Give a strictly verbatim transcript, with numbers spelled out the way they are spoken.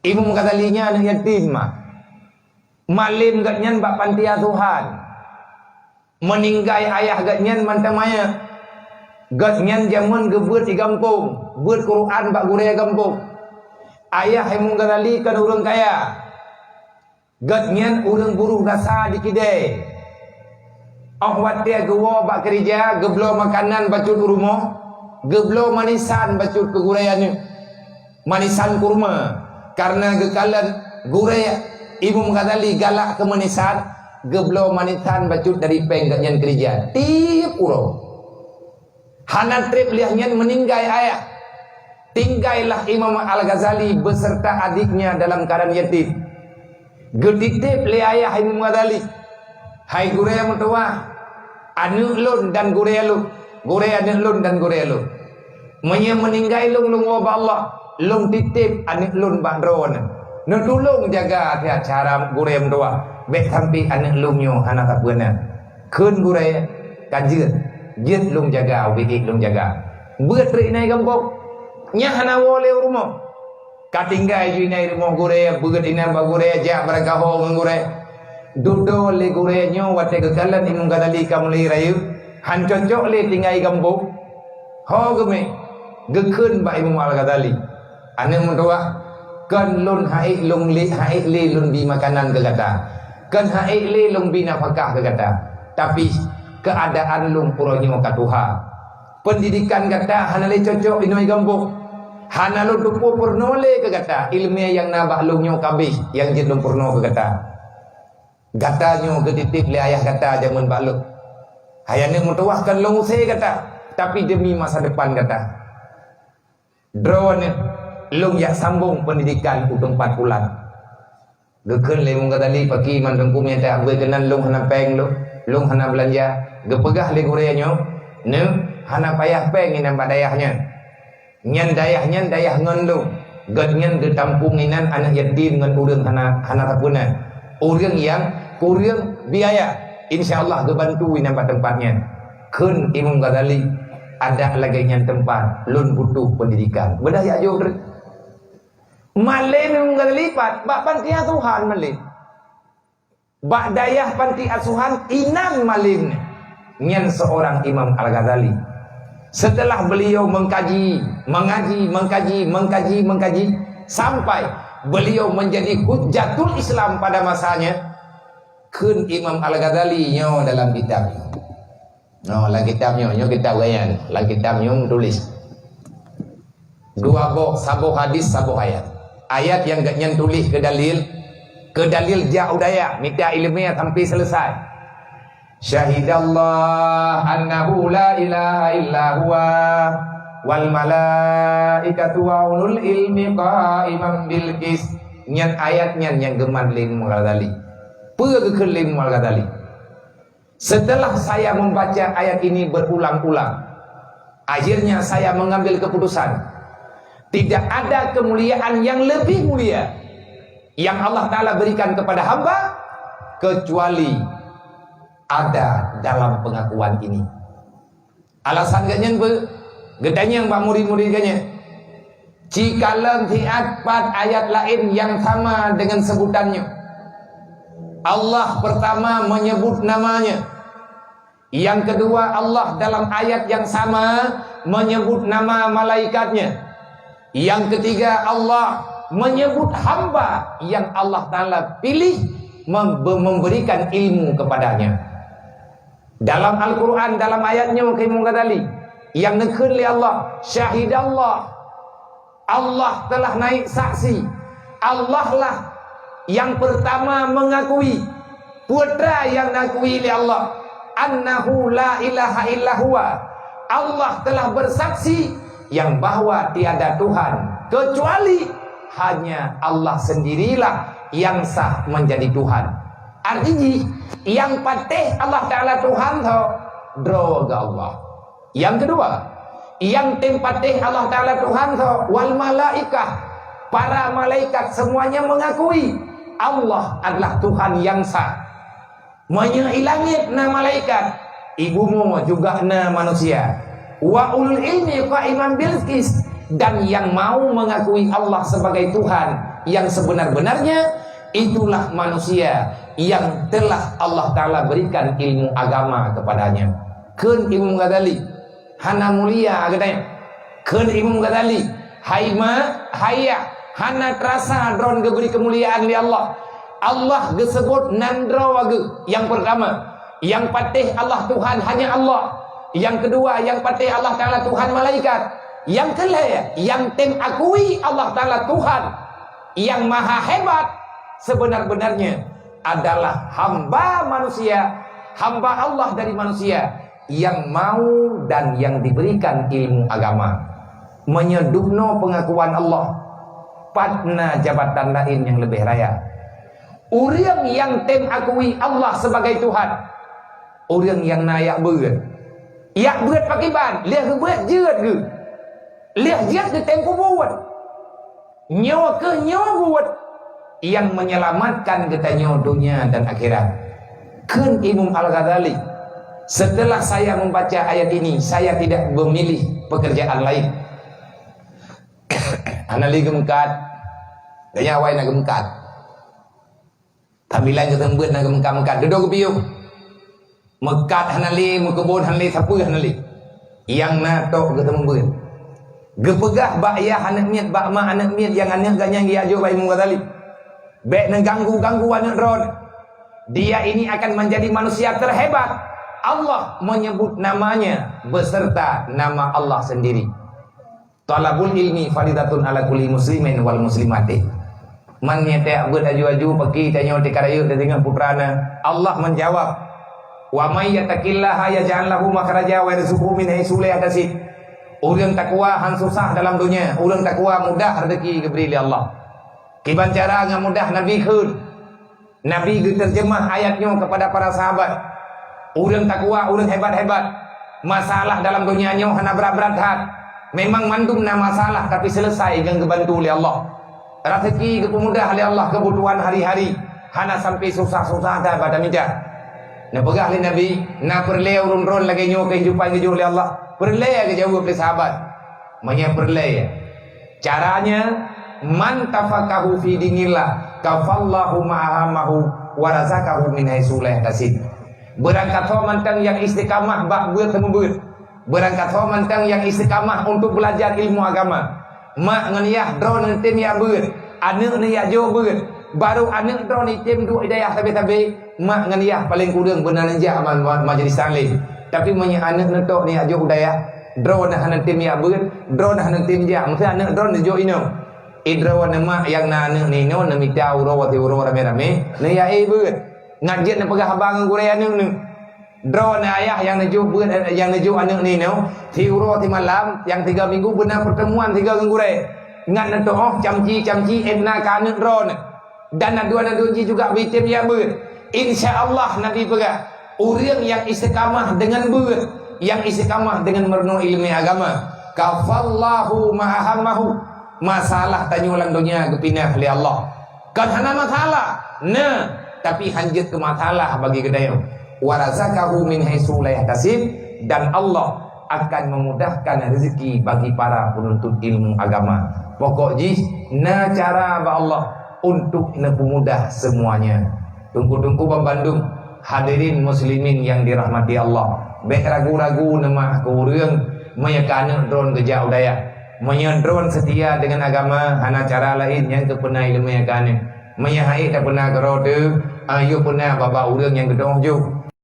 Imam Ghazali nyan aneuk yatim mah. Malem gobnyan bak panti asuhan. Meuninggai ayah gobnyan mantong manyét. Gobnyan jameun geubeuet di gampông, beuet Quran bak gurée gampông. Ayah Imam Ghazali kon ureuëng kaya. Gobnyan ureuëng buruh gasa di kidée. Óh watée geuwoe bak keurija, geubloe makanan bacut u rumoh, geubloe manisan bacut keu gurée aneuk. Manisan kurma, kareuna geukalon gurée Imam Ghazali galak keu manisan, geubloe manisan bacut dari péng gobnyan keurija tieb uroe. Hana treb lheueh nyan meuninggai ayah. Tinggailah Imam Al-Ghazali beserta adiknya dalam keadaan yatim. Geutiteb lé ayah Imam Ghazali, "Hai gurée meutuwah, aneuk lôn dan gurée lôn, gurée aneuk lôn dan gurée lôn. Meunyoe meuninggai lôn, lôn woe bak Allah, lôn titeb aneuk lôn bak droeneuh. Neutulông jaga siat cara gurée meutuwah, bék sampoe aneuk lôn nyoe hana sapeue na." Kheun gurée, "Ka jeuet, jeuet lôn jaga, ubé ék lôn jaga." Beuet rot inan i gampông, nyan hana woe lé u rumoh. Ka tinggai ju inan i rumoh gurée, beuet inan bak gurée, jak barangkaho ngon gurée. Dudoe lé gurée nyoe watée geukalon Imam Ghazali ka mulai rayeuk, han cocok lé tinggai i gampông. Ho geumé, geukheun bak Imam Al-Ghazali, "Aneuk meutuwah, kon lôn han ék lôn lé, han ék lé lôn bi makanan keu gata. Kon han ék lé lôn bi nafakah keu gata. Tapi, keuadaan lôn uroe nyoe ka tuha. Peundidikan gata hana lé cocok inoe i gampông. Hana lôn teupeu peurunoe lé keu gata. Iéleumé nyang na bak lôn nyoe ka abéh nyang jeuet lôn peurunoe keu gata. Gata nyoe geutiteb lé ayah gata jameun bak lôn. Hai aneuk meutuwah, kon lôn use gata, tapi demi masa depan gata. Droeneuh lôn jak sambông peundidikan u teumpat pulan." Geukheun lé Imam Ghazali, "Pakri mantong kumita, beuet keunan lôn hana péng lôn, lôn hana beulanja." Geupeugah lé gurée nyoe, "Neuh, hana payah péng inan bak dayah nyan. Nyan dayah nyan dayah ngon lôn. Gobnyan geutampông inan aneuk yatim ngon ureuëng hana, hana sapeue na. Ureuëng nyang kureueng biaya, insya Allah geubantu inan bak teumpat nyan." Kheun Imam Ghazali, "Adak lagée nyan teumpat, lôn butuh peundidikan." Beudôh jak jok treuk. Malem Imam Ghazali pat, bak panti asuhan malem. Bak dayah panti asuhan inan malem nyan seorang Imam Al-Ghazali. Setelah beliau mengkaji, mengaji, mengkaji, mengkaji, mengkaji, sampai beliau menjadi hujjatul Islam pada masanya, kheun Imam Al-Ghazali nyoe dalam kitab nyoe. Nyoe, lam kitab nyoe, nyoe kitab gobnyan. Lam kitab nyoe meutuléh. Dua boh, saboh hadis, saboh ayat. Ayat nyang gobnyan tuléh keu dalil, keu dalil jak u dayah, mita iéleumé sampai seuleusai. "Syahidallah annahu la ilaha illa huwa wal malaikatu wa ulul ilmi qaiman bil qis." Nyan ayat nyan nyang geumat lé Imam Al-Ghazali. Peue geukheun lé Imam Al-Ghazali? Setelah saya membaca ayat ini berulang-ulang, akhirnya saya mengambil keputusan, tidak ada kemuliaan yang lebih mulia yang Allah Ta'ala berikan kepada hamba kecuali ada dalam pengakuan ini. Alasan gobnyan beu, geutanyong bak murid-murid gobnyan. Cikalon siat pat ayat laén nyang sama dengan sebutan nyoe. Allah pertama menyebut namanya. Yang kedua, Allah dalam ayat yang sama menyebut nama malaikat-Nya. Yang ketiga, Allah menyebut hamba yang Allah Ta'ala pilih mem-, memberikan ilmu kepadanya. Dalam Al-Quran, dalam ayat nyoe keu Imam Ghazali, nyang neukheun lé Allah, "Syahidallah." Allah telah naik saksi. Allah lah yang pertama mengakui. Peue treuk nyang neukheun lé Allah, "Annahu la ilaha illa huwa." Allah telah bersaksi yang bahwa tiada Tuhan kecuali hanya Allah sendirilah yang sah menjadi Tuhan. Artinya, nyang patéh Allah Ta'ala Tuhan tho, droe geuh Allah. Nyang keudua, nyang tem patéh Allah Ta'ala Tuhan tho, wal malaikah, para malaikat semuanya mengakui Allah adalah Tuhan yang sah. Meunyoe i langét na malaikat, i bumoe juga na manusia. Wa ulul ilmi qaiman bil qis, Dan yang mau mengakui Allah sebagai Tuhan yang sebenar-benarnya, itulah manusia yang telah Allah Ta'ala berikan ilmu agama kepadanya. Kheun Imam Ghazali, hana mulia geutanyoe. Kheun Imam Ghazali, hai ma, hai yah, hana terasa droe geubri keumuliaan lé Allah. Allah geuseubut nan droe geuh. Yang pertama, yang patéh Allah Tuhan hanya Allah. Yang kedua, yang patéh Allah Ta'ala Tuhan malaikat. Yang keulhèe, yang tem akui Allah Ta'ala Tuhan yang maha hebat sebenar-benarnya adalah hamba manusia, hamba Allah dari manusia yang mau dan yang diberikan ilmu agama. Meunyoe dubnoe peungakuan Allah, pat na jabatan laén nyang leubeh raya. Ureuëng nyang tem akui Allah sebagai Tuhan, ureuëng nyang na yak beuet. Yak beuet pakriban? Lheueh beuet jeuet geuh. Lheueh jeuet geutem peubuet. Nyoe keuh nyoe buet nyang menyelamatkan geutanyoe donya dan akhirat. Kheun Imam Al-Ghazali, "Setelah saya membaca ayat ini, saya tidak memilih pekerjaan lain." Hana lé geumeukat. Gaya awai na geumeukat. Tambilan geuteumbeuen na geumeukat-meukat. Dudoe geupiôh. Meukat hana lé, meukeubon hana lé, sapeue hana lé. Nyang na tok geuteumbeuen. Geupeugah bak yah aneuëk miet, bak ma aneuëk miet nyang aneuëk geuh nyan geujak jok bak Imam Ghazali, "Bék neuganggu-ganggu aneuëk droeneuh. Dia ini akan menjadi manusia terhebat." Allah menyebut namanya beserta nama Allah sendiri. "Thalabul ilmi faridatun ala kulli muslimin wal muslimati." Man nyang tajak beuet aju-aju, paki tanyoe tika rayeuk teutinggai putra na. Allah menjawab, "Wa may yattaqillaha yaj'al lahu makhraja wa yarzuqhu min haitsu la yahtasib." Ureuëng takwa han susah dalam donya, ureuëng takwa mudah rezeki geubri lé Allah. Kiban cara ngon mudah Nabi kheun. Nabi geuterjemah ayat nyoe kepada para sahabat. Ureuëng takwa, ureuëng hebat-hebat. Masalah dalam donya nyoe hana brat-brat that. Memang mandum na masalah, tapi selesai ngon geubantu lé Allah. Rezeki geupeumudah lé Allah, kebutuhan hari-hari hana sampai susah-susah that bak tamita. Neupeugah lé Nabi, "Na peureulée ureuëng droen lagée nyoe keuhidupan geujok lé Allah?" "Peureulée," geujaweueb lé sahabat. Meunyoe peureulée, caranya, "Man tafaqahu fi dinillah, kafallahu ma ahammahu, wa razaqahu min haitsu la yahtasib." Beurangkat ho mantong nyang istiqamah bak beuet seumeubeuet. Beurangkat ho mantong nyang istiqamah untuk belajar ilmu agama. Mak ngon yah droeneuh tem yak beuet, aneuëk neuh yak jok beuet. Barô aneuëk droeneuh tem duek i dayah sabe-sabe, mak ngon yah paleng kureueng beuna neujak ma-, ma-, majlis taklim. Tapi meunyoe aneuëk neuh tok neuh yak jok u dayah, droeneuh hana tem yak beuet, droeneuh hana tem jak, meusé aneuëk droeneuh jok inoe. I droeneuh mak nyang na aneuëk neuh inoe neumita uroe watée uroe ramé-ramé, neuyak éh beuet. Ngat jeuet neupeugah haba ngon gurée aneuëk neuh. Droeneuh ayah nyang neujok beuet, nyang neujok aneuëk neuh inoe, siuroe simalam, nyang tiga minggu beuna pertemuan sigoe ngon gurée. Ngat neutuoh camci-camci étna keu aneuëk droeneuh. Dan na dua-dua jih juga beutem yak beuet. Insya Allah Nabi peugah, ureuëng nyang istiqamah deungon beuet, nyang istiqamah deungon meurunoe iéleumé agama, kafallahu ma ahammahu. Masalah tanyoe lam donya geupinah lé Allah. Kon hana masalah, na, tapi hanjeuet keu masalah bagi geutanyoe. Wa razaqahu min haitsu la yahtasib, dan Allah akan memudahkan rezeki bagi para penuntut ilmu agama. Pokok jih, na cara bak Allah untuk neupeumudah semuanya. Teungku-teungku banmandum, hadirin muslimin yang dirahmati Allah, bék ragu-ragu neumak keu ureuëng meunyoe ka aneuëk droeneuh geujak u dayah. Meunyoe droeneuh seutia deungon agama, hana cara laén nyang keu peuna iéleumé keu aneuëk. Meunyoe hana tapeuna keudroe teuh, ayo peuna bak-bak ureuëng nyang geutuoh jok.